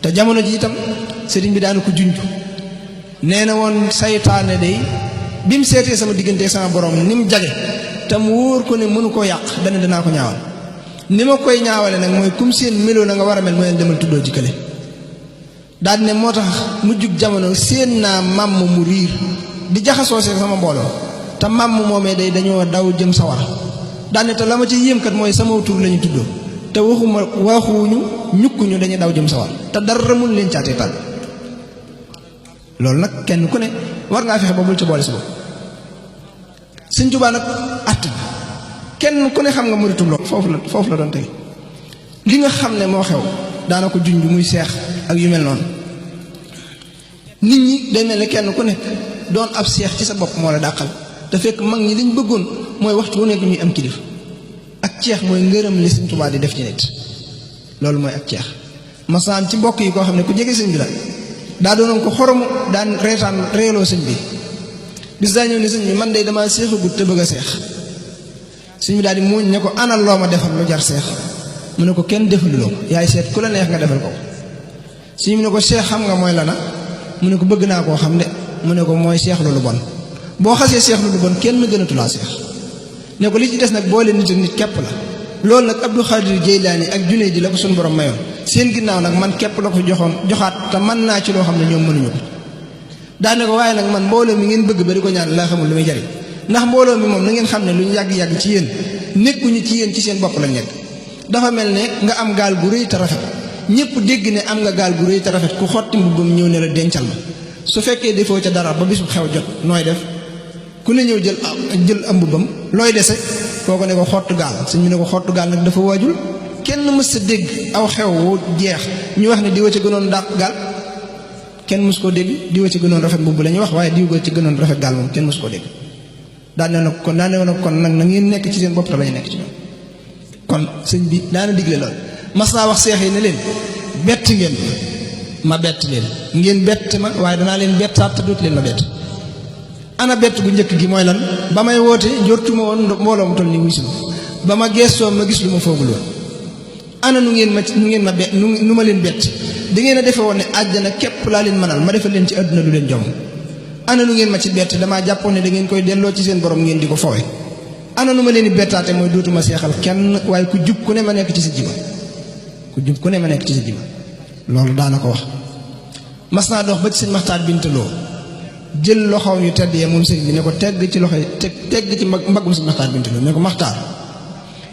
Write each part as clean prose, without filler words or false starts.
te jamono ji itam sëriñ bi daana ko junj nee na woon saytaane day bi mu seetee sama diggante sama borom ni mu jage te mu wóor ko ne mënu koo yàq dana danaa ko ñaawal ni ma koy ñaawale nag mooy kum seen meloo na nga war a mel mooy demal tuddoo ci kële daal ne moo tax mujjug jamono seen naa màmm mu riir di jaxasoo see sama mbooloo te màmm moomee day dañoo daw jëm sawara daal ne te la ma ci yéem kat mooy sama tur lañu tuddoo te waxuñu ñukkuñu dañuy daw jëm sawara te dara mun leen caatee tàgg loolu nag kenn ku ne war ngaa fexe ba bul ci boole si bopp Sëñ Tuubaa nag att bi kenn ku ne xam nga muritum loolu foofu la doon tey li nga xam ne moo xew daana ko junj muy seex ak yu mel noonu nit ñi day mel ne kenn ku nekk doon ab seex ci sa bopp moo la dàqal te fekk mag ñi liñ bëggoon mooy waxtu wu nekk ñuy am kilifa ak ceex mooy ngërëm li Sëñ Tuubaa di def ci nit loolu mooy ak ceex masaan ci mbokk yi koo xam ne ku jege sëñ bi la daa doonoon ko xoromu daan reetaan reeloo sëñ bi bis daa ñëw ne sëñ bi man de damaa seexagut te bëgg a seex sëñ bi daal di muuñ ne ko anal loo ma defal lu jar seex mu ne ko kenn defaluloo ko yaay seet ku la neex nga defal ko sëñ bi ne ko seex xam nga mooy lana mu ne ko bëgg naa koo xam de mu ne ko mooy seex lu bon boo xasee seex lu bon kenn gënatulaa seex ne ko li ci des nag boole nit ak nit képp la loolu nag Abdou Khadir Jeylaani ak Junayd ji la ko suñu borom mayoon seen ginnaaw nag man képp la ko joxaat te mën naa ci loo xam ne ñoom mënuñu ko daane ko waaye nag man mbooloo mi ngeen bëgg ba di ko ñaan laa xamul lu muy jariñ ndax mbooloo mi moom na ngeen xam ne lu ñu yàgg-yàgg ci yéen nekkuñu ci yéen ci seen bopp lañ nekk dafa mel ne nga am gaal gu rëy te rafet ñëpp dégg ne am nga gaal gu rëy te rafet ku xotti mbubbam ñëw ne la dencal ma su fekkee defoo ca dara ba bisu xew jot nooy def ku ne ñëw jël am mbubbam looy dese kooko ne ko xottu gaal sëñ bi ne ko xottu gaal nag dafa waajul kenn mës sa dégg aw xew wu jeex ñu wax ne diwa ca gënoon dàq gaal kenn mës koo dégg diwa ci gënoon rafet mbubb la ñuy wax waaye diw ci gënoon rafet gaal moom kenn mës koo dégg daan ne nag kon nag na ngeen nekk ci seen bopp te bañ nekk ci ñoom kon sëñ bi daana digle lool mas naa wax seex yi ne leen bett ngeen ma bett leen ngeen bett ma waaye danaa leen bettaat te dootu leen ma bett ana bett gu njëkk gi mooy lan ba may woote njortuma woon mbooloo mu toll ni wuy si ba ma geestoo ma gis lu ma foogul woon ana nu ngeen ma bett nu ma leen bett da ngeen a defe woon ne àjjana képp laa leen mënal ma defal leen ci àdduna lu leen jom ana nu ngeen ma ci bett damaa jàppoon ne da ngeen koy delloo ci seen borom ngeen di ko fowe ana nu ma leen di bettaate mooy dootuma seexal kenn waaye ku jub ku ne ma nekk ci sa jiba loolu daana ko wax mas naa dox ba ci sëñ Maxtaar Bintaloo jël loxoom yu tedd yee moom sëñ bi ne ko tegg ci loxo tegg ci mbaggum sëñ Maxtaar Bintaloo ne ko Maxtaar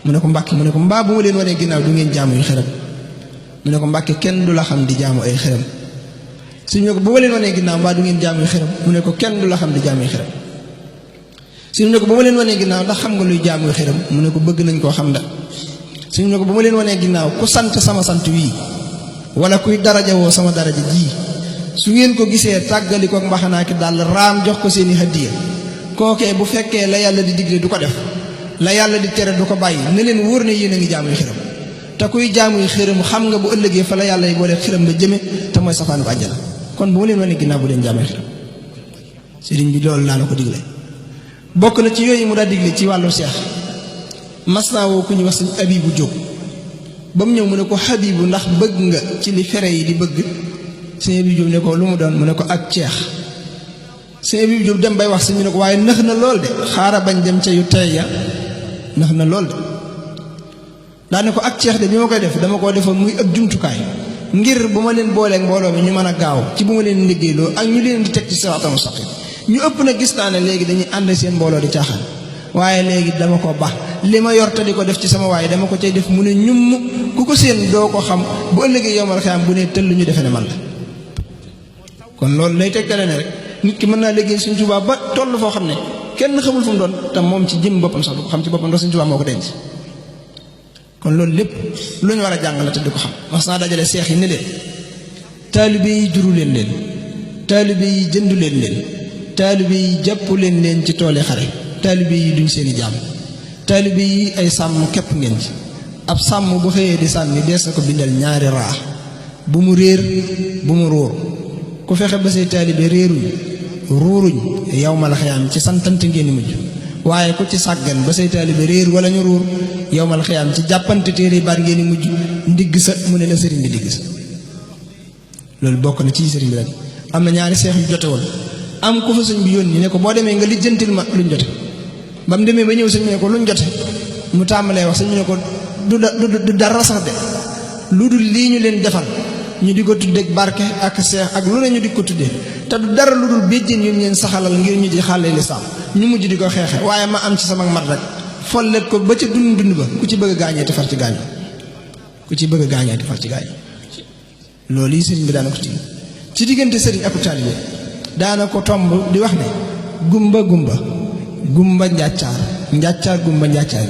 mu ne ko Mbàkke mu ne ko mbaa bu ma leen wanee ginnaaw du ngeen jaamu yu xërëm mu ne ko Mbàkke kenn du la xam di jaamu ay xërëm suñu ne ko bu ma leen wanee ginnaaw mbaa du ngeen jaamu yu xërëm mu ne ko kenn du la xam di jaamu yu xërëm suñu ne ko bu ma leen wanee ginnaaw ndax xam nga luy jaamu yu xërëm mu ne ko bëgg nañ koo xam da suñu ne ko bu ma leen wanee ginnaaw ku sant sama sant wii wala kuy daraja woo sama daraja ji su ngeen ko gisee tàggali ko mbaxanaaki daal raam jox ko seeni hadiya kookee bu fekkee la yàlla di digle du ko def la yàlla di tere du ko bàyyi ne leen wóor ne yéen a ngi jaamuy xiram te kuy jaamuy xiram xam nga bu ëllëgee fa la yàlla yi boole xiram ba jëme te mooy safaanu ko àjjana kon bu ma leen wane ginnaaw bu leen jaamuy xiram sëriñ bi loolu laa la ko digle bokk na ci yooyu mu daa digle ci wàllu seex mas naa woo ku ñuy wax sëñ Abibu Jóob ba mu ñëw mu ne ko Habibu ndax bëgg nga ci li fere yi di bëgg sëñ Abibu Jóob ne ko lu mu doon mu ne ko ak ceex sëñ Abibu Jóob dem bay wax sëñ bi ne ko waaye nëx na lool de xaaral bañ dem ca yu tey ya nëx na lool de daa ne ko ak ceex de bi ma koy def dama koo defoon muy ab jumtukaay ngir bu ma leen booleeg mbooloo mi ñu mën a gaaw ci bu ma leen liggéeyloo ak ñu leen di teg ci siraatal mustaqiim ñu ëpp na gis naa ne léegi dañuy ànd seen mbooloo di caaxaan waaye léegi dama ko baax li ma yor te di ko def ci sama waaye dama ko cay def mu ne ñum ku ko seen doo ko xam bu ëllëgee yomal xiyaam bu ne tëll ñu defe ne man la kon loolu lay tegtale ne rek nit ki mën naa liggéey Sëñ Tuubaa ba toll foo xam ne kenn xamul fu mu doon te moom ci jëm boppam sax du ko xam ci boppam ndax Sëñ Tuubaa moo ko denc kon loolu lépp lu ñu war a jàng la te di ko xam mas naa dajale seex yi ne leen taalibe yi juru leen taalibe yi jëndu leen taalibe yi jàpp leen ci toole xare taalibe yi duñ seeni jaam taalibe yi ay sàmm képp ngeen ci ab sàmm bu xëyee di sàmmi dees na ko bindal ñaari raa bu mu réer bu mu ruur ku fexe ba say taalibe ruuruñ yawmal xiyaam ci santante ngeen mujj waaye ku ci sàggan ba say taalibe réer wala ñu ruur yawmal xiyaam ci jàppante téere baat ngeen mujj ndigg sa mu ne la sëriñ bi digg sa loolu bokk na ci sëriñ bi rek. am na ñaari seex yu jote woon am ku fa sëñ bi yónni ne ko boo demee nga lijjantil ma luñ jote ba mu demee ba ñëw sëñ bi ne ko luñ jote mu tàmbalee wax sëñ bi ne ko du dara sax de lu dul lii ñu leen defal ñu di ko tuddee barke ak seex ak lu ne ñu di ko tuddee te du dara lu dul béjjén yu ñu leen saxalal ngir ñu di xàlle lislaam ñu mujj di ko xeexe waaye ma am ci sama mat rek follet ko ba ca dund ba ku ci bëgg a gaañee te far ci gaañu ku ci bëgg a gaañee te far ci gaañu loolu yi sëriñ bi daana ko ci diggante sëriñ ak taalibe daana ko tomb di wax ne gumba njàccaar gumba njàccaar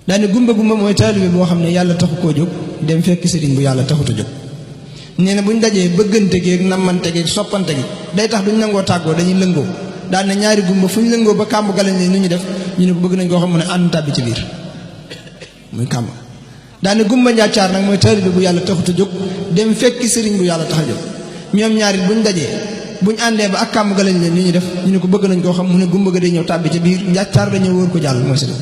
daane gumba mooy taalibe boo xam ne yàlla taxu koo jóg dem fekk sëriñ bu yàlla taxut a jóg nee na buñ dajee bëggante gi ak nammante gi soppante gi day tax duñ nangoo tàggoo dañuy lëngoo daan na ñaari gumba fu ñu lëngoo ba kàmb galañ li nu ñu def ñu ne ko bëgg nañ koo xam mu ne ànd tàbbi ci biir muy kàmb daane gumba njàccaar nag mooy taalibe bu yàlla taxut a jóg dem fekki sëriñ bu yàlla tax a jóg ñoom ñaari buñ dajee buñ àndee ba ak kàmb galañ leen li ñu def ñu ne ko bëgg nañ koo xam mu ne gumba ga day ñëw tàbbi ci biir njàccaar dañoo wóor ko jàll mooy sëriñ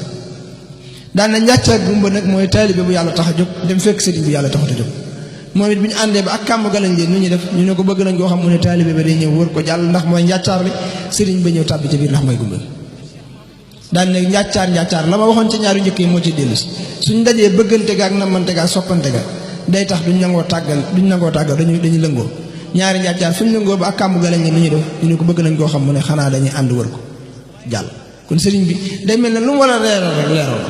daan na njàccaar gumba nag mooy taalibe bu yàlla tax a jóg dem fekk sëriñ bu yàlla taxut a jóg moom it bu ñu àndee ba ak kàmb galañ leen nu ñu def ñu ne ko bëgg nañ koo xam mu ne taalibe ba day ñëw wër ko jàll ndax mooy njàccaar li sëriñ ba ñëw tàbbi ci biir ndax mooy gumba daan ne njàccaar la ma waxoon ci ñaari njëkk yi moo ci dellu si suñ dajee bëggante ga ak nammante ga ak soppante ga day tax duñ nangoo tàggal dañuy lëngoo ñaari njàccaar fu ñu lëngoo ba ak kàmb galañ leen nu ñu def ñu ne ko bëgg nañ koo xam mu ne xanaa dañuy ànd wër ko jàll kon sëriñ bi day mel ne lu mu war a leeral rek leeral la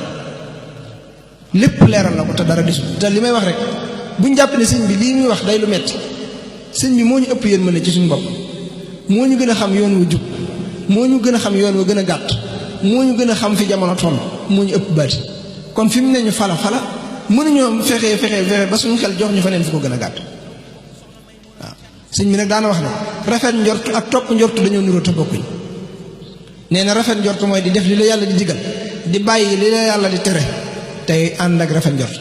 lépp leeral na ko te dara gisul te li may wax rek buñ jàpp ne sëñ bi lii muy wax day lu metti sëñ bi moo ñu ëpp yërmande ci suñu bopp moo ñu gën a xam yoon wu jub moo ñu gën a xam yoon wa gën a gàtt moo ñu gën a xam fi jamono toll moo ñu ëpp bari kon fi mu ne ñu fala mënuñoo fexe ba suñu xel jox ñu fa neen fu ko gën a gàtt waaw sëñ bi nag daana wax ne rafet njort ak topp njort dañoo nuroo te bokkuñ nee na rafet njort mooy di def li la yàlla di digal di bàyyi li la yàlla di tere tey ànd ak rafet njort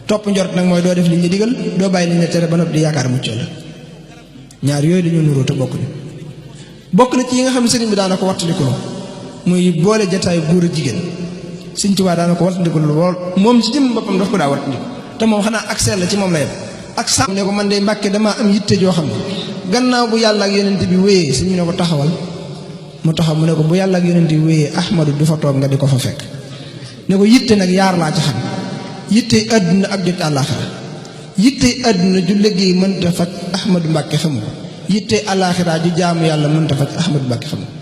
topp njort nag mooy doo def li ñu digal doo bàyyi li ñu tere ba noppi di yaakaar mucc la ñaar yooyu dañoo nuroo te bokkuñu bokk na ci yi nga xam ne sëriñ bi daana ko wattandiku muy boole jataayu góor a jigéen Sëriñ Tuubaa daana ko wattandiku lool moom ci jëm boppam daf ko daa wattandiku te moom xanaa ak sell la ci moom la yem ak sàmm ne ko man de Mbàkke damaa am yitte joo xam ne gannaaw bu yàlla ak yonent bi wéyee sëñ bi ne ko taxawal mu taxaw mu ne ko bu yàlla ak yonent bi wéyee Ahmadu du fa toog nga di ko fa fekk ne ko yitte nag yaar laa ci xam yitte àdduna ak jot àllaaxira yitte àdduna ju liggéey mënta faj Ahmadu Mbàkke xamu ko yitte àllaaxira ju jaamu yàlla mënta faj Ahmadu Mbàkke xamu ko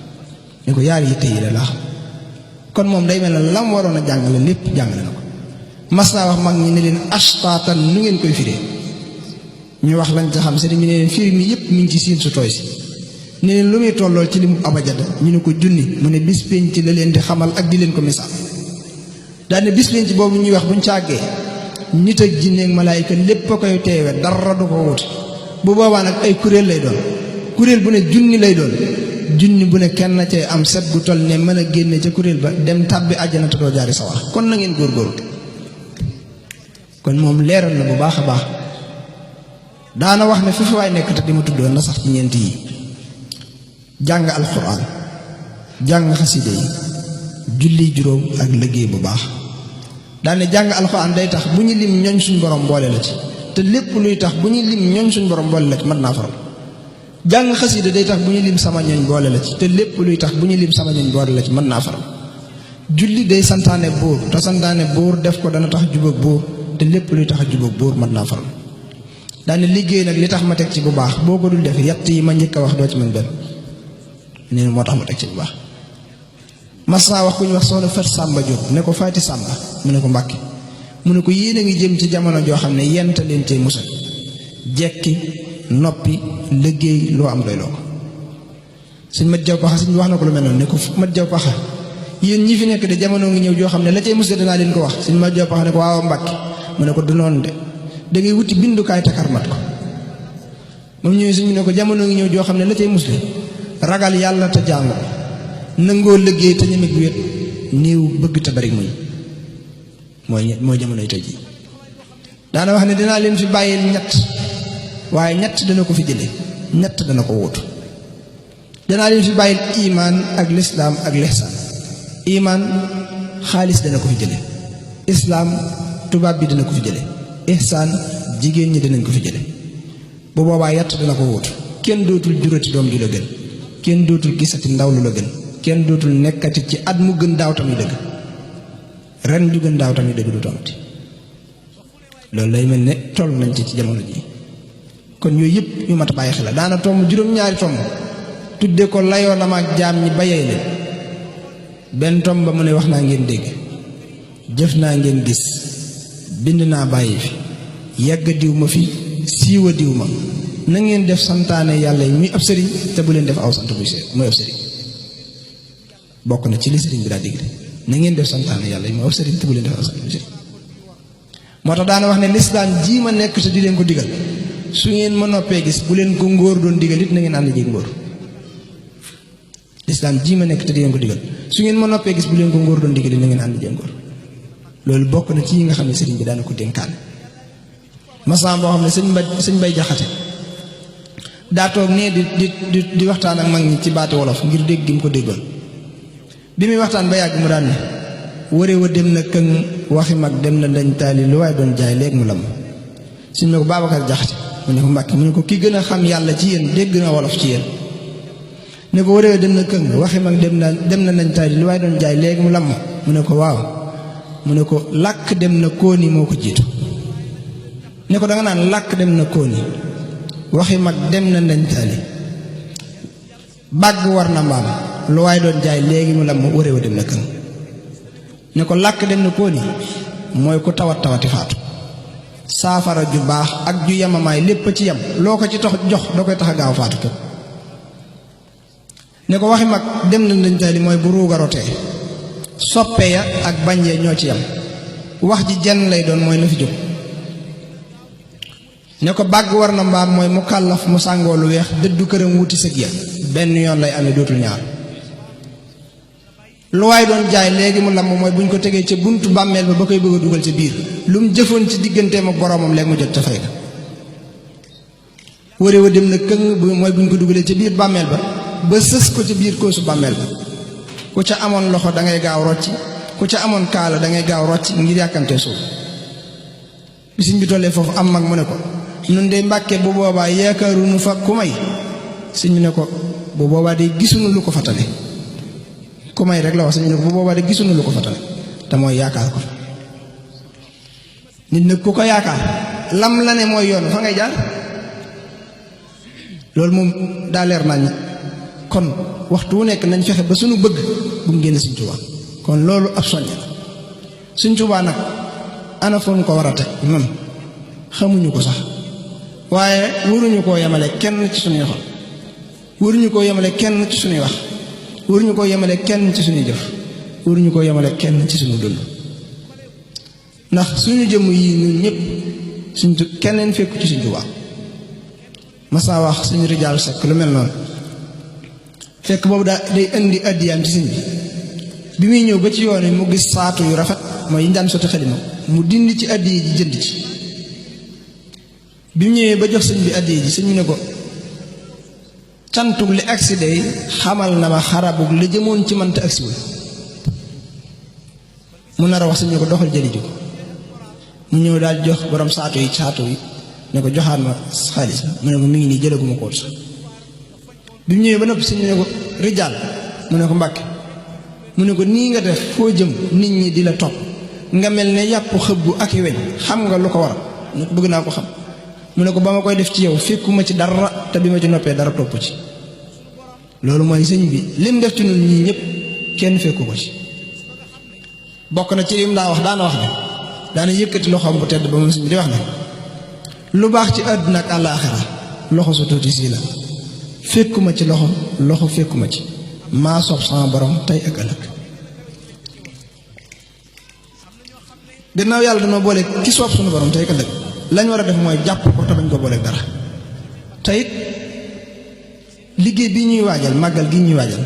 ne ko yaari yitte yi la laa xam kon moom day mel ne lam waroon a jàngale lépp jàngale na ko mas naa wax mag ñi ne leen ashtaatan nu ngeen koy firee ñu wax lañ ca xam sëriñ bi ne leen firi mi yëpp mi ngi ci siin su tooy si ne leen lu muy tollool ci li mu abajada ñu ne ko junni mu ne bis penc la leen di xamal ak di leen ko misaal daane bis penc boobu ñuy wax buñ càggee nit ak jinne ak malaayika lépp a koy teewe dara du ko wuti bu boobaa nag ay kuréel lay doon kuréel bu ne junni lay doon junni bu ne kenn cee am set gu toll ne mën a génne ca kuréel ba dem tàbbi àjjana te doo jaari sawar kon na ngeen góorgóorlu kon moom leeral na bu baax a baax daana wax ne fi waay nekk te di ma tuddoon na sax ci ñeent yi jàng alxuraan jàng xaside yi julli juróom ak liggéey bu baax daane jàng alxuraan day tax bu ñu lim ñooñ suñ borom boole la ci te lépp luy tax bu ñu lim ñooñ suñ borom boole la ci mën naa faral jàng xasida day tax bu ñu lim sama ñooñ boole la ci te lépp luy tax bu ñu lim sama ñooñ boole la ci mën naa faral julli day santaane buur te santaane buur def ko dana tax jubóog buur te lépp luy tax jubóog buur mën naa faral daane liggéey nag li tax ma teg ci bu baax boo ko dul def yett yi ma njëkk a wax doo ci mën benn nee moo tax ma teg ci bu baax mas naa wax ku ñu wax soxna Fat Sàmba Jóob ne ko Faati Sàmba mu ne ko Mbàkke mu ne ko yéen a ngi jëm ci jamono joo xam ne yenta leen cay musal jekki noppi liggéey loo am doy loo ko suñ mat jaw paxa suñ wax na ko lu mel noonu ne ko mat jaw paxa yéen ñi fi nekk de jamono ngi ñëw joo xam ne la cay musal danaa leen ko wax suñ mat jaw paxa ne ko waaw Mbàkke mu ne ko du noonu de da ngay wuti bindukaay te xarmat ko moom ñëwee suñu ne ko jamono ngi ñëw joo xam ne la cay musle ragal yàlla te jàng nangoo liggéey te ñemeg wéet néew bëgg te bari muñ mooy jamonoy tey ji daana wax ne dinaa leen fi bàyyil ñett waaye ñett dana ko fi jële ñett dana ko wóotu danaa leen fi bàyyil imaan ak lislaam ak lihsaan imaan xaalis dana ko fi jële islaam tubaab bi dana ko fi jële ihsaan jigéen ñi danañ ko fi jële bu boobaa yett dina ko wut kenn dootul jurati doom ju la gën kenn dootul gisati ndaw lu la gën kenn dootul nekkati ci at mu gën daaw tamit dëgg ren ju gën daaw tamit dëgg du tomati loolu lay mel ne toll nañ ci jamono ji kon yooyu yëpp yu mat a bàyyi xel la daana tomb juróom-ñaari tomb tudde ko layoo na ma ak jaam ñi bayee leen benn tomb ba mu ne wax naa ngeen dégg jëf naa ngeen gis bind naa bàyyi fi yàgg diw ma fi siiwa diw ma na ngeen def santaane yàlla yi muy ab sëriñ te bu leen def aw sant muy ab sëriñ bokk na ci li sëriñ bi daa digle na ngeen def santaane yàlla yi muy ab sëriñ te bu leen def aw sant muy sëriñ moo tax daana wax ne lislaam jii ma nekk te di leen ko digal su ngeen ma noppee gis bu leen ko ngóor doon digal it na ngeen ànd jéeg ngóor lislaam jii ma nekk te di leen ko digal su ngeen ma noppee gis bu leen ko ngóor doon digal it na ngeen ànd jéeg ngóor loolu bokk na ci yi nga xam ne sëriñ bi daana ko dénkaane masam boo xam ne sëñ bay jaxate daa toog nee di waxtaan ak mag ñi ci baati wolof ngir dégg gi mu ko déggoon bi muy waxtaan ba yàgg mu daan ne ware wa dem na këng waxi mag dem na dañ taali lu waaye doon jaay léegi mu lam suñ ne ko Babacar Jaxate mu ne ko Mbàkke mu ne ko ki gën a xam yàlla ci yéen dégg na wolof ci yéen ne ko ware wa dem na këng waxi mag dem na dañ taali lu waaye doon jaay léegi mu lam mu ne ko waaw mu ne ko làkk dem na kóoni moo ko jiitu ne ko da nga naan làkk dem na kóoni waxi mag dem na dañ taali bàgg war na mbaam lu waaye doon jaay léegi mu lam ware wa dem na këng ne ko làkk dem na kóoni mooy ku tawati faatu saafara ju baax ak ju yemamaay lépp ci yem loo ko ci tax jox da koy tax a gaaw faatu képp ne ko waxi mag dem na dañ taali mooy bu ruugarotee soppe ya ak bañ ya ñoo ci yem wax ji jenn lay doon mooy na fi jóg ne ko bàgg war na mbaam mooy mu kàllaf mu sàngoo lu weex dëddu këram wuti sëg ya benn yoon lay amee dootul ñaar lu waay doon jaay léegi mu lamb mooy bu ñu ko tegee ca buntu bàmmeel ba koy bëgg a dugal ca biir lu mu jëfoon ci digganteem ak boroomam léegi mu jot ca fay ga ware wa dem na këng mooy bu ñu ko dugalee ca biir bàmmeel ba sës ko ca biir koosu bàmmeel ba ku ca amoon loxo da ngay gaaw rocci ku ca amoon kaala da ngay gaaw rocci ngir yàkkamtee suuf bi sëñ bi tollee foofu am mag mu ne ko nun de Mbàkke bu boobaa yaakaarunu fa ku may sëñ bi ne ko bu boobaa de gisuñu lu ko fatale ku may rek la wax sëñ bi ne ko bu boobaa de gisuñu lu ko fatale te mooy yaakaar ko nit nag ku ko yaakaar lam la ne mooy yoon fa ngay jaar loolu moom daa leer nañ kon waxtu wu nekk nañ fexe ba suñu bëgg bu mu génn Sëñ Tuubaa kon loolu ab soññ la Sëñ Tuubaa nag ana foon ko war a teg noonu xamuñu ko sax waaye waruñu koo yemale kenn ci suñuy xol waruñu koo yemale kenn ci suñuy wax waruñu koo yemale kenn ci suñuy jëf waruñu koo yemale kenn ci suñu dund ndax suñu jëmm yi ñun ñëpp keneen fekku ci Sëñ Tuubaa masaa wax suñu rijaal sekk lu mel noonu fekk boobu day indi addiyaam ci sëñ bi muy ñëw ba ci yoon wi mu gis saatu yu rafet mooy yi ñu daan sotti xalima mu dindi ci addiya ji jënd ci bi mu ñëwee ba jox sëñ bi addiya ji sëñ bi ne ko cantug li agsi day xamal na ma xarabug li jëmoon ci mënta agsiwul mu nar a wax sëñ bi ne ko doxal jëli ji ko mu ñëw daal jox borom saatu yi ne ko joxaat ma xaalis mu ne ko mi ngi nii jëlaguma ko sax bi mu ñëwee ba noppi sëñ bi ne ko rijaal mu ne ko Mbàkke mu ne ko nii nga def foo jëm nit ñi di la topp nga mel ne yàpp xëbbu ak i weñ xam nga lu ko waral ne ko bëgg naa ko xam mu ne ko ba ma koy def ci yow fekkuma ci dara te bi ma ci noppee dara topp ci loolu mooy sëñ bi lim def ci ñun ñii ñëpp kenn fekku ko ci bokk na ci lim daa wax daana wax ne daana yëkkati loxoom bu tedd ba moom sëñ bi di wax ne lu baax ci àdduna ak àllaaxira loxo su tuuti sii la fekkuma ci loxo fekkuma ci maa soob sama borom tey ak ëllëg gannaaw yàlla dama boole ki soob suñu borom tey ak ëllëg lañ war a def mooy jàpp ko te bañ ko booleeg dara te it liggéey bi ñuy waajal màggal gi ñuy waajal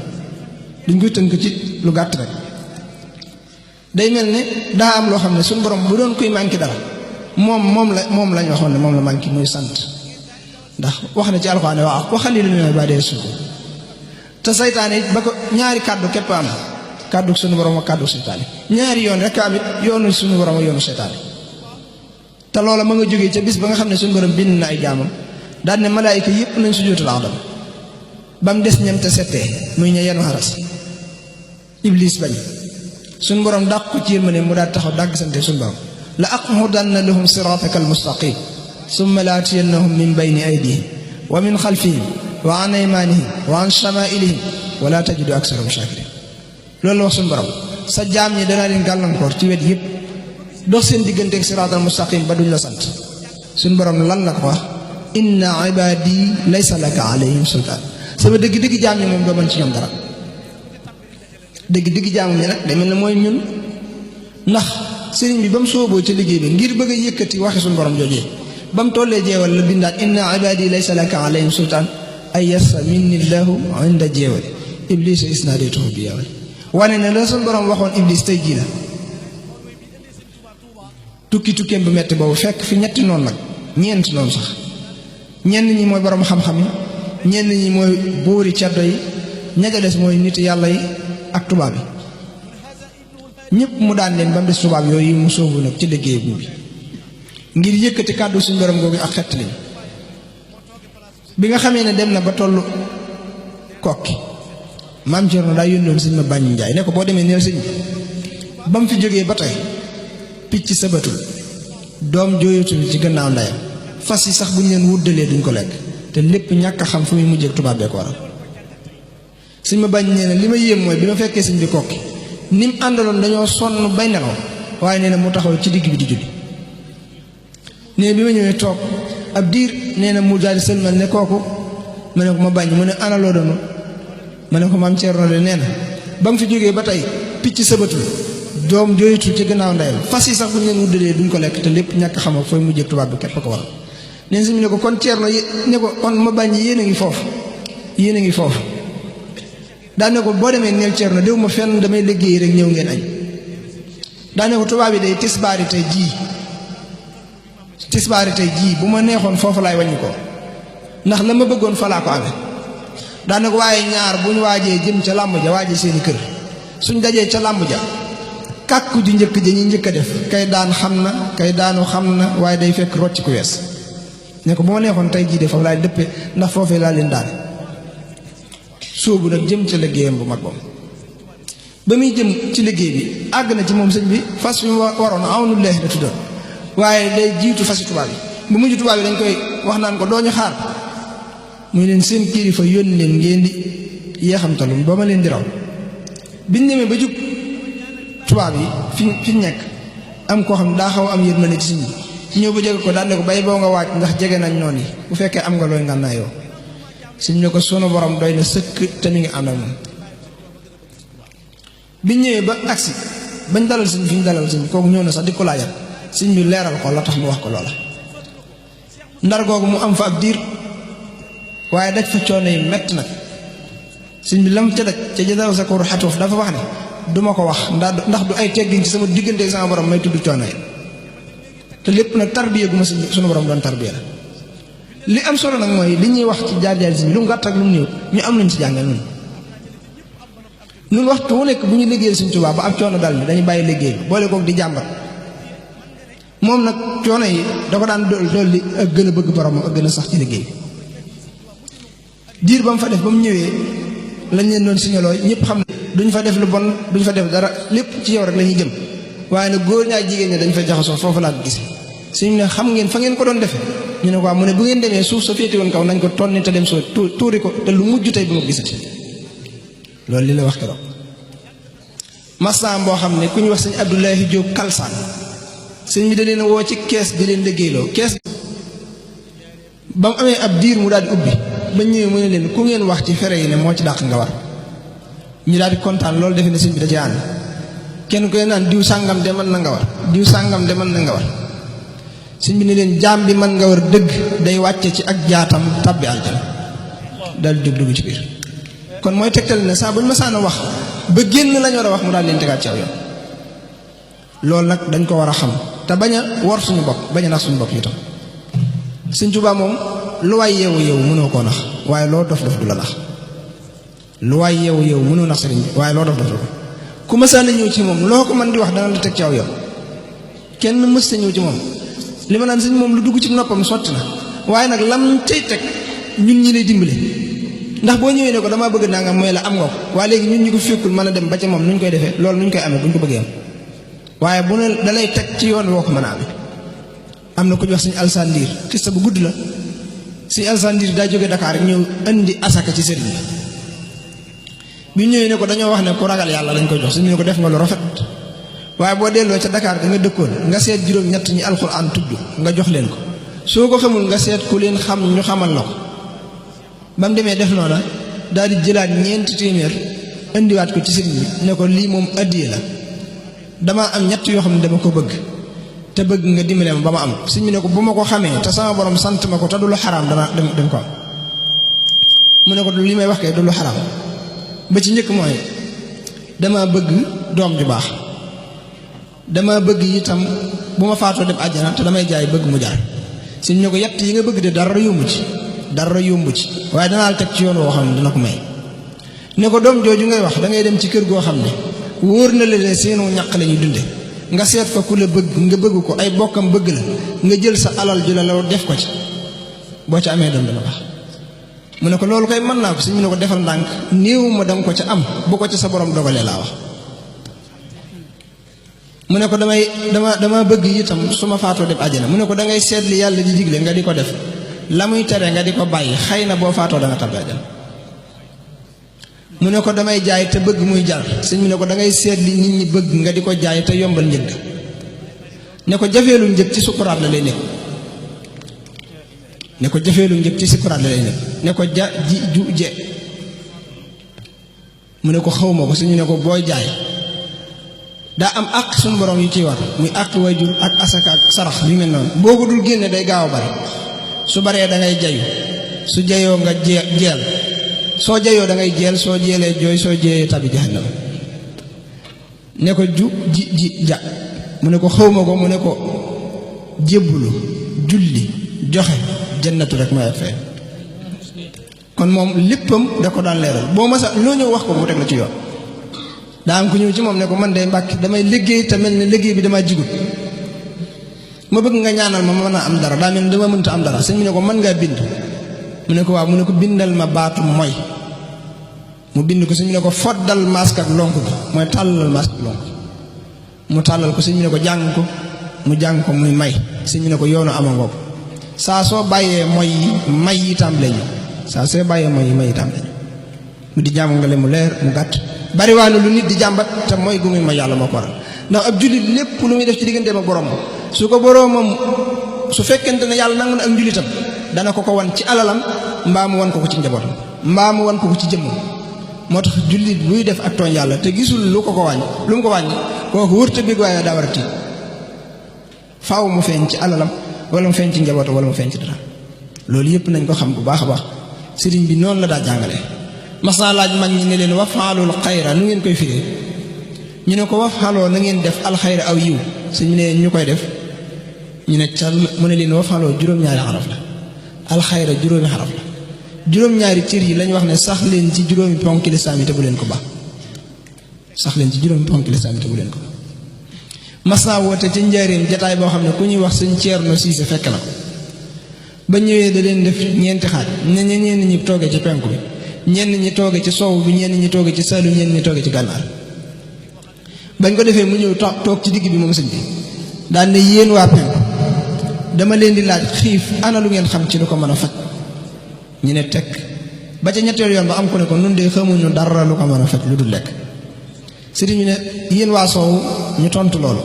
duñ koy tënk ci lu gàtt rek day mel ne daa am loo xam ne suñu borom bu doon koy manqué dara moom lañ waxoon ne moom la manqué muy sant ndax wax na ci alxuraan ne waaw waxal li lu ne ba dee suuf te saytaane it ba ko ñaari kàddu képp am kàddu suñu borom ak kàddu saytaane ñaari yoon rek am it yoonu suñu borom ak yoonu saytaane te loola ma nga jógee ca bis ba nga xam ne suñu borom bind na ay jaamam daan ne malaayika yëpp nañ sujjóotal Aadama ba mu des ñam te settee muy ña yenu xaras Iblis bañ suñ borom dàq ko ci yërmande mu daal taxaw dàgg sante suñ borom la aqudanna lahum sirataka almustaqim summa la atiyannahum min bayni aydihim wa min xalfihim wa an aymanihim wa an shamailihim wala tajidu aksarahum shakirin loolu la wax suñ borom sa jaam ñi danaa leen gàllankoor ci wet yëpp dox seen digganteeg siratal mustaqim ba duñ la sant suñ borom lan la ko wax inna ibadi laysa laka alayhim sultaan sama dëgg-dëgg jaam ñi moom doo mën ci ñoom dara dëgg-dëgg jaam ñi nag day mel ne mooy ñun ndax sëriñ bi ba mu sooboo ci liggéey bi ngir bëgg a yëkkati waxi suñ borom joojee ba mu tollee jeewal la bindaat inna ibadi laysa laka alayhim sultaan ay yassa minni llahu inda jeewal iblis isnaadaytuhu bi yawal wane ne la suñ borom waxoon iblis tey jii la tukkeem bu metti boobu fekk fi ñetti noonu nag ñeenti noonu sax ñenn ñi mooy borom xam-xam yi ñenn ñi mooy buuri ceddo yi ña ca des mooy nit yàlla yi ak tubaab yi ñëpp mu daan leen ba mu des tubaab yooyu mu sóobu nag ci liggéey bi ngir yëkkati kàddu suñu borom googu ak xett liñ bi nga xamee ne dem na ba tollu kokki maam Cerno daa yónnoon sëñ ma bàññi njaay ne ko boo demee neel sëñ bi ba mu fi jógee ba tey picc sabatul doom jooyatul ci gannaaw ndeyam fas yi sax bu ñu leen wuddalee duñ ko lekk te lépp ñàkk a xam fu muy mujjee tubaab bee ko waral sëñ ma bañ nee na li ma yéem mooy bi ma fekkee sëñ bi kokki ni mu àndaloon dañoo sonn bay nelaw waaye nee na mu taxaw ci digg bi di julli nee bi ma ñëwee toog ab diir nee na mu daal di sëlmal ne kooku ma ne ko ma bañ mu ne ana loo doon ma ne ko maam Cerno de nee na ba mu fi jógee ba tey picc sabatul doom jooyatul ci gannaaw ndeyam fas yi sax bu ñu leen wuddalee duñ ko lekk te lépp ñàkk a xam fooy mujjee tubaab bi képp ko waral neen si mu ne ko kon Cerno ne ko kon ma bañ yéen a ngi foofu daane ko boo demee neel Cerno déw ma fenn damay liggéey rek ñëw ngeen añ daane ko tubaab yi day tisbaari tey jii bu ma neexoon foofu laay wàññi ko ndax la ma bëggoon fa laa ko amee daane ko waaye ñaar bu ñu waajee jëm ca làmb ja waajee seeni kër suñ dajee ca làmb ja kàkku ju njëkk ja ñuy njëkk a def kay daan xam na kay daanu xam na waaye day fekk rocc ku wees ne ko bu ma neexoon tey jii de foofu laay dëppee ndax foofee laa leen daane sóobu nag jëm ca liggéeyam bu mag boobu ba muy jëm ci liggéey bi àgg na ci moom sëñ bi fas yu waroon awnu leex la tuddoon waaye day jiitu fasi tubaab yi bu mujj tubaab yi dañ koy wax naan ko doo ñu xaar muy leen seen kilifa yónni leen ngeen di yeexamtalum ba ma leen di raw biñ demee ba jub tubaab yi fi nekk am koo xam ne daa xaw am yërmande ci sëñ bi ñëw ba jege ko daan ne ko bay boo nga waaj ndax jege nañ noonu yi bu fekkee am nga looy ngànnaa yow sëñ ne ko sunu borom doy na sëkk te mi ngi ànd ak moom biñ ñëwee ba agsi bañ dalal sëñ fi ñu dalal sëñ kooku ñëw na sax di ko laajal sëñ bi leeral ko la tax mu wax ko loola ndar googu mu am fa ab diir waaye daj fa coono yi mett nag sëñ bi lam ca daj ca jadaw sa koor xatuuf dafa wax ne duma ko wax ndax du ay teggin ci sama diggante ak sama borom may tudd coono yi te lépp nag tarbiya gu ma sunu borom doon tarbiya la li am solo nag mooy li ñuy wax ci jaar-jaar si bi lu mu gàtt ak lu mu néew ñu am nañ ci jàngal ñun waxtu wu nekk bu ñu liggéeyal Sëñ Tuubaa ba ab coono dal ni dañu bàyyi liggéey bi boole kook di jàmbat moom nag coono yi da ko daan dolli ak gën a bëgg boromam ak gën a sax ci liggéey bi diir ba mu fa def ba mu ñëwee lañ leen doon signaloo ñëpp xam ne duñ fa def lu bon duñ fa def dara lépp ci yow rek la ñuy jëm waaye nag góor ñaa jigéen ñi dañ fa jaxasoo foofu laa ko gis suñu ne xam ngeen fa ngeen ko doon defee ñu ne ko mu ne bu ngeen demee suuf sa féete woon kaw nañ ko tonni te dem soo tuuri ko te lu mujj tey bu ma gisati loolu li la wax keroog masam boo xam ne ku ñu wax sëñ Abdoulahi Diop Kalsaan sëñ bi da leen woo ci kees di leen liggéeyloo kees ba mu amee ab diir mu daal di ubbi ba ñëwee mu ne leen ku ngeen wax ci fere yi ne moo ci dàq nga war ñu daal di kontaan loolu defe ne sëñ bi da ci ànd kenn koy naan diw sàngam de mën na nga war diw sàngam de mën na nga war sëñ bi ne leen jaam bi mën nga war dëgg day wàcce ci ak jaatam tabbi aljana daal di dugg ci biir kon mooy tegtal ne saa bu ñu masaan a wax ba génn lañ war a wax mu daal leen tegaat ci aw yoon loolu nag dañ ko war a xam te bañ a wor suñu bopp bañ a nax suñu bopp itam Sëñ Tuubaa moom lu waay yeewu mënoo koo nax waaye loo dof dof du la nax lu waay yeewu mënoo nax sëriñ bi waaye loo dof dof du la ku masaan a ñëw ci moom loo ko mën di wax dana la teg ci aw yoon kenn mës ta ñëw ci moom li ma naan sëñ moom lu dugg ci noppam sotti na waaye nag lam cay teg ñun ñi lay dimbale ndax boo ñëwee ne ko damaa bëgg nangam mooy la am nga ko waaye léegi ñun ñi ko fekkul mën a dem ba ca moom nuñ koy defee loolu nuñ koy amee buñ ko bëggee am waaye bu ne da lay teg ci yoon woo ko mën a amee. am na ku ñu wax suñu alsandiir xista bu gudd la suñu alsandiir daa jóge Dakar ñëw indi asaka ci sëriñ bi ñëwee ne ko dañoo wax ne ku ragal yàlla lañ koy jox suñu ne ko def nga lu rafet waaye boo delloo ca Dakar da nga dëkkoon nga seet juróom-ñett ñi alxuraan tudd nga jox leen ko soo ko xamul nga seet ku leen xam ñu xamal la ko ba mu demee def noona daal di jëlaat ñeenti téeméer indiwaat ko ci sëriñ bi ne ko lii moom addiye la damaa am ñett yoo xam ne dama ko bëgg te bëgg nga dimbale ma ba ma am sëriñ bi ne ko bu ma ko xamee te sama borom sant ma ko te du lu xaraam dana dem ko am mu ne ko li may wax kay du lu xaraam ba ci njëkk mooy dama bëgg doom ju baax dama bëgg itam bu ma faatoo dem àjjana te damay jaay bëgg mu jar sëriñ bi ne ko yett yi nga bëgg de dara yombu ci waaye danaa la teg ci yoon woo xam ne dina ko may ne ko doom jooju ngay wax da ngay dem ci kër goo xam ne wóor na la ne seenu ñaq la ñuy dunde nga seet fa ku la bëgg nga bëgg ko ay bokkam bëgg la nga jël sa alal ju la la def ko ci boo ca amee doom dana baax mu ne ko loolu kay mën naa ko si mu ne ko defal ndànk néew ma danga ko ca am bu ko ca sa borom dogalee laa wax mu ne ko dama bëgg itam su ma faatoo dem àjjana mu ne ko da ngay seet li yàlla di digle nga di ko def la muy tere nga di ko bàyyi xëy na boo faatoo da nga tabbi àjjana mu ne ko damay jaay te bëgg muy jar sëñ mu ne ko da ngay seet li nit ñi bëgg nga di ko jaay te yombal njëg ne ko jafeelu njëg ci sukuraat la lay nekk ne ko jafeelu njëg ci sukuraat la lay nekk ne ko ja ji ju je mu ne ko xawma ko sëñ ne ko booy jaay daa am àq suñu borom yu ciy war muy àq waajur ak asaka ak sarax yu mel noonu boo ko dul génne day gaaw a bari su baree da ngay jayu su jayoo nga jeel soo jayoo da ngay jeel soo jeelee jooy soo jeeyee tabi jahannam ne ko ji ja mu ne ko xawma ko mu ne ko jébbulu julli joxe jannatu rek may fee kon moom léppam da ko daan leeral boo masa loo ñëw wax ko mu teg la ci yoon daa am ku ñëw ci moom ne ko man de Mbàkke damay liggéey te mel ne liggéey bi damaa jigut ma bëgg nga ñaanal ma mën a am dara daa mel ne dama mënta am dara sëñ bi ne ko mën ngaa bind mu ne ko waaw mu ne ko bindal ma baatu mooy mu bind ko sëñ bi ne ko foddal masque ak lonk bi mooy tàllal masque ak lonk mu tàllal ko sëñ bi ne ko jàng ko mu jàng ko muy may sëñ bi ne ko yoonu ama ngoog saa soo bàyyee mooy yi may yi tàmbale ñu saa soo bàyyee mooy yi may yi tàmbale ñu mu di jàngale mu leer mu gàtt bariwaane lu nit di jàmbat te mooy gu muy ma yàlla moo ko waral ndax ab jullit lépp lu muy def ci digganteem ak boromam su ko boromam su fekkente ne yàlla nangu na ak njullitam dana ko wan ci alalam mbaa mu wan ko ci njabootam mbaa mu wan ko ci jëmmam moo tax jullit buy def ak tooñ yàlla te gisul lu mu ko wàññi kooku wërta bég waaye daa war a tiit faaw mu feeñ ci alalam wala mu feeñ ci njabootam wala mu feeñ ci dara loolu yëpp nañ ko xam bu baax a baax sëriñ bi noonu la daa jàngale mas naa laaj mag ñi ne leen wafaalul xayra nu ngeen koy firee ñu ne ko wafaaloo na ngeen def alxayra aw yiw suñu ne ñu koy def ñu ne cal mu ne leen wafaaloo juróom-ñaari xaraf la alxayra juróomi xaraf la juróom-ñaari cër yi lañ wax ne sax leen ci juróomi ponk lislaam yi te bu leen ko baax sax leen ci juróomi ponk lislaam yi te bu leen ko baax mas naa woote ci njaareem jataay boo xam ne ku ñuy wax sëñ Ceerno Siise fekk na ko ba ñëwee da leen def ñeenti xaaj ne ñenn ñi toogee ci penku bi ñenn ñi tooge ci soow bi ñenn ñi tooge ci Saalum ñenn ñi tooge ci gànnaar bañ ko defee mu ñëw toog ci digg bi moom sëñ bi daan ne yéen waa penku dama leen di laaj xiif ana lu ngeen xam ci lu ko mën a faj ñu ne tekk ba ca ñetteel yoon ba am ko ne ko nun de xamuñu dara lu ko mën a faj lu dul lekk sëriñ ñu ne yéen waa soow ñu tontu loolu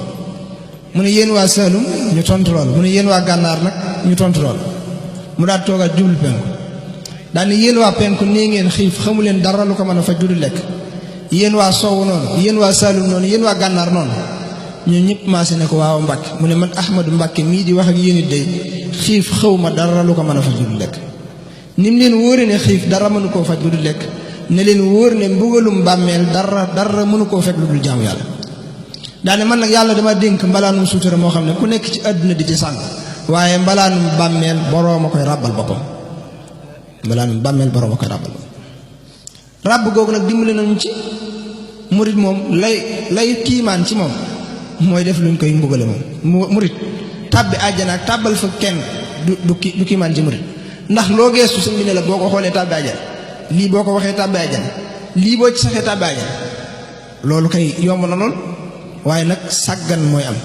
mu ne yéen waa Saalum ñu tontu loolu mu ne yéen waa gànnaar nag ñu tontu loolu mu daal toogaat jublu penku daal ne yéen waa penku nii ngeen xiif xamu leen dara lu ko mën a faj lu dul lekk yéen waa soow noonu yéen waa Saalum noonu yéen waa gànnaar noonu ñun ñëpp maase ne ko waaw Mbàkke mu ne man Ahmadu Mbàkke mii di wax ak yéen it day xiif xaw ma dara lu ko mën a faj lu dul lekk ni mu leen wóore ne xiif dara mënu koo faj lu dul lekk ne leen wóor ne mbugalum bàmmeel dara mënu koo fekk lu dul jaamu yàlla daane man nag yàlla dama dénk mbalaanum suutura moo xam ne ku nekk ci àdduna di ci sàng waaye mbalaanum bàmmeel boroom a koy ràbbal boppam mbalaanum bàmmeel boroom a koy ràbbal boppam ràbb googu nag dimbali nañu ci murit moom lay kiimaan ci moom mooy def luñ koy mbugale moom murit tàbbi àjjana ak tàbbal fa kenn du kiimaan ci murit ndax loo geestu sëñ bi ne la boo ko xoolee tàbbi àjjana lii boo ko waxee tàbbi àjjana lii boo ci saxee tàbbi àjjana loolu kay yomb na lool waaye nag sàggan mooy am